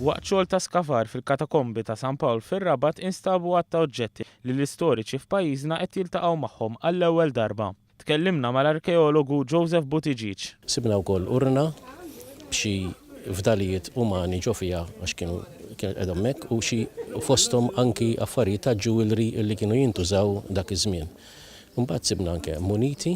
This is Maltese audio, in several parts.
Waqt xogħol ta' skavar fil-katakombi ta' San Pawl fir-Rabat instabu għadd ta' oġġetti li l-istoriċi f'pajjiżna qed jiltaqgħu magħhom għall-ewwel darba. Tkellimna mal-arkeologu Joseph Buttigieg. Sibna wkoll urna b'xi fdalijiet umani ġo fiha għax kienu kienet qiegħda hemmhekk u xi fosthom anki affarijiet ta' jewelry li kienu jintużaw dak iż-żmien. Imbagħad sibna anke muniti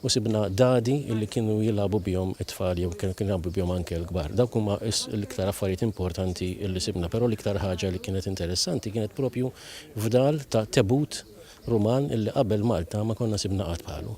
u sibna dadi li kienu jilagħbu bihom it-tfal jew kienu jilagħbu bihom anke l-kbar. Dawk huma l-iktar affarijiet importanti li sibna, però l-iktar ħaġa li kienet interessanti kienet propju fdal ta' tebut Ruman illi qabel Malta ma konna sibna qatt bħalu.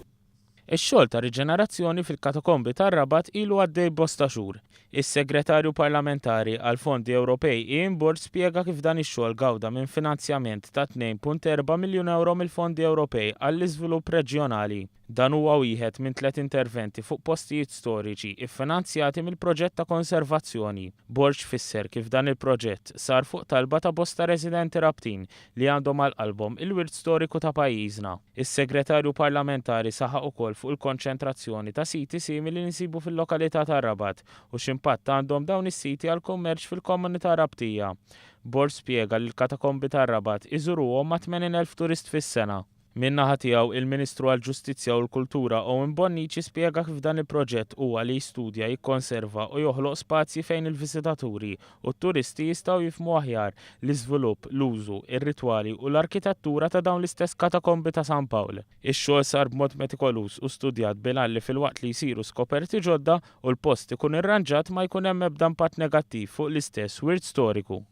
Ix-xogħol ta' riġenerazzjoni fil-katakombi tar-Rabat ilu għaddej bosta xhur. Is-Segretarju Parlamentari għall-Fondi Ewropej Ian Borg spjega kif dan ix-xogħol gawda minn finanzjament ta' 2.4 miljun ewro mill-Fondi Ewropej għall-Iżvilupp Reġjonali. Dan huwa wieħed minn tliet interventi fuq postijiet storiċi ffinanzjati mill-proġett ta' konservazzjoni. Borg fisser kif dan il-proġett sar fuq talba ta' bosta residenti Rabtin li għandhom għal qalbhom il-wirt storiku ta' pajjiżna. Is-Segretarju Parlamentari saħaq ukoll fuq il-konċentrazzjoni ta' siti simili li nsibu fil-lokalità tar-Rabat u x'impatt għandhom dawn is-siti għall-kummerċ fil-komunità Rabtija. Borg spjega li l-katakombi tar-Rabat iżuruhom ma' 80,000 turist fis-sena. Min-naħa tiegħu, il-Ministru għall-Ġustizzja u l-Kultura Owen Bonnici spjega kif dan il-proġett huwa li jistudja, jikkonserva u joħloq spazji fejn il-viżitaturi u t-turisti jistgħu jifhmu aħjar l-iżvilupp, l-użu, ir-ritwali u l-arkitettura ta' dawn l-istess katakombi ta' San Pawl. Ix-xogħol sar b'mod metikoluż u studjat bil-għan li filwaqt li jsiru skoperti ġodda u l-post ikun irranġat ma jkun hemm ebda impatt negattiv fuq l-istess wirt storiku.